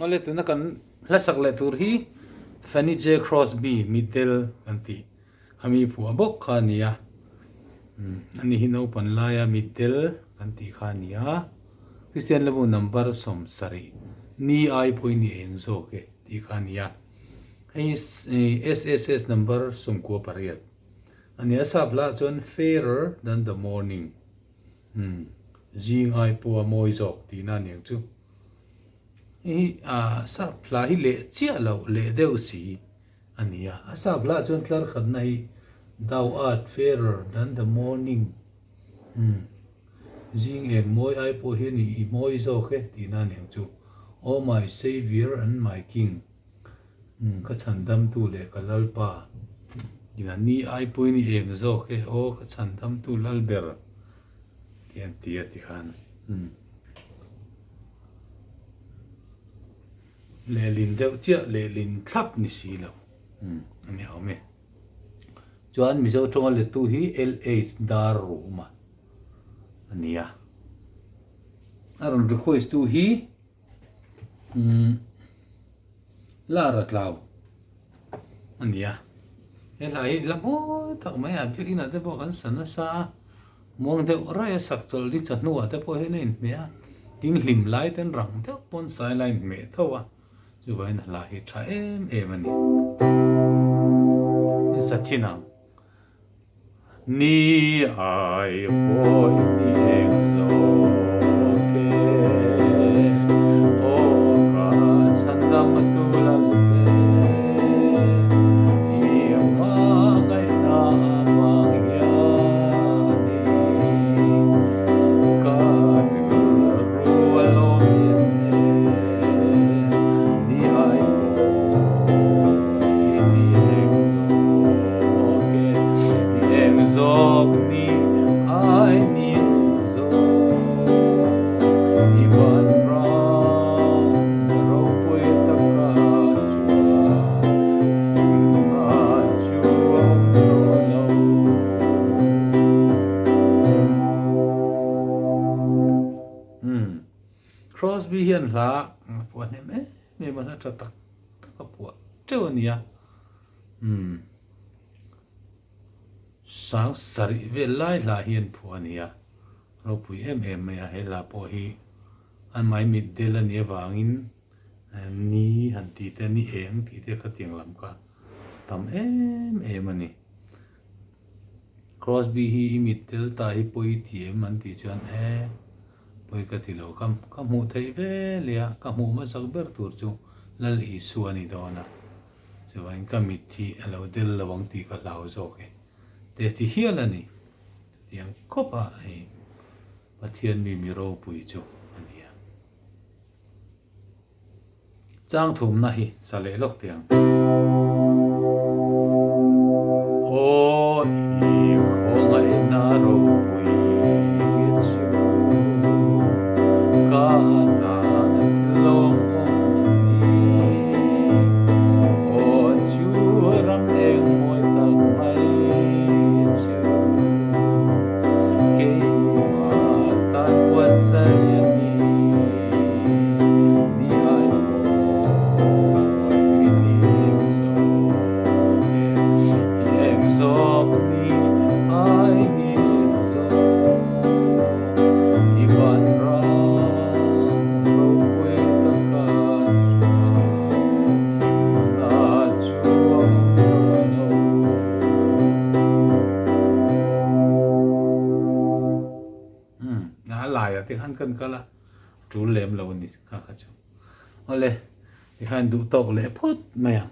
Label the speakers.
Speaker 1: Awle tuna kan hla sak leh tur hi Fanny J Crosby Mitdel kan tih khami phuah bawk kha a ni a. Ani hi naupan laia Mitdel kan tih kha a ni a. Kristian level number 70 ni ai pawhin i eng zawk e tih kha a ni a. Hei hi SSS number 98 a ni a. Sap hlaah chuan Fairer than the morning. Umm zing ai pawh a mawi zawk tihna a niang chu. Hei hi ah sap hla hi leh chiah loh leh deuh si a ni a. A sap hla chuan tlar khatna hi Thou art fairer than the morning umm zing eng mawi ai pawh hian i mawi zawk e tihna a niang chu. O my Saviour and my King. Umm ka chhandamtu leh ka Lalpa ina ni ai pawhin i eng zawk e aw ka chhandamtu Lalber tih an ti a tikhan umm lehlin deuh chiah lehlin thlap ni si lo umm a ni awm e. Chuan Mizo tawnga lettu hi LH Darruma a ni a, a rawn request tu hi Umm lar a tlau a ni a, he hla hi la mawi tak mai a, biakin ah te pawh kan sa nasa a, muang deuh raih a sak chawlh ni chawhnuah te pawh hian a inhmeh a, tin hlim lai ten rang deuh pawn sai la inhmeh tho a, chuvangin hla hi tha em em a ni. Sa chin ang. Ni ai pawh i eng zawk e, aw ka chhandam tu Lalpe, i hmangaihna avang hian i ka rilru a lawm em e, ni ai pawh i eng zawk e, i eng zawk ni ai ni eng zawk i van ram ropui taka chuan thimna chu a awm tawh lo. Umm Crosby hian hla a phuah hnem em em a, hla tha tak tak a phuah teuh a nia. Umm sang sarih vel lai hla hi an phuah a ni a, ropui em em mai a, he hla pawh hi an mai mit del a nih avangin ni han tih te ni eng tih te khatiang lam kha tam em em a ni. Crosby hi i mit tel ta hi pawi ti em an tih chuan e pawi ka ti lo ka ka hmuh theih ve leh a, ka hmuh hmasak ber tur chu Lal Isua a ni dawn a. Chuvangin ka mit hi a lo del lo ang tih ka hlau zawk e. Te ti hial a ni. Chutiang khawp a hei Pathian mi mi ropui chu a ni a. Chang thumna hi sa leh lawk teh ang. Aw i khawngaihna ropui chu ka tan a thil lawmawm a ni. Aw chu ram eng mawi tak mai chu keimah tan buatsaih a ni. Ni ai pawh i ni eng zawk e, i eng zawk ni ai ni eng zawk i van ram ropui taka chuan thimna chu a awm tawh lo. Umm a laiah te khan kan kal a. Tul lem lo a ni kha kha chu. Awle, tikhan duh tawk leh phawt mai ang.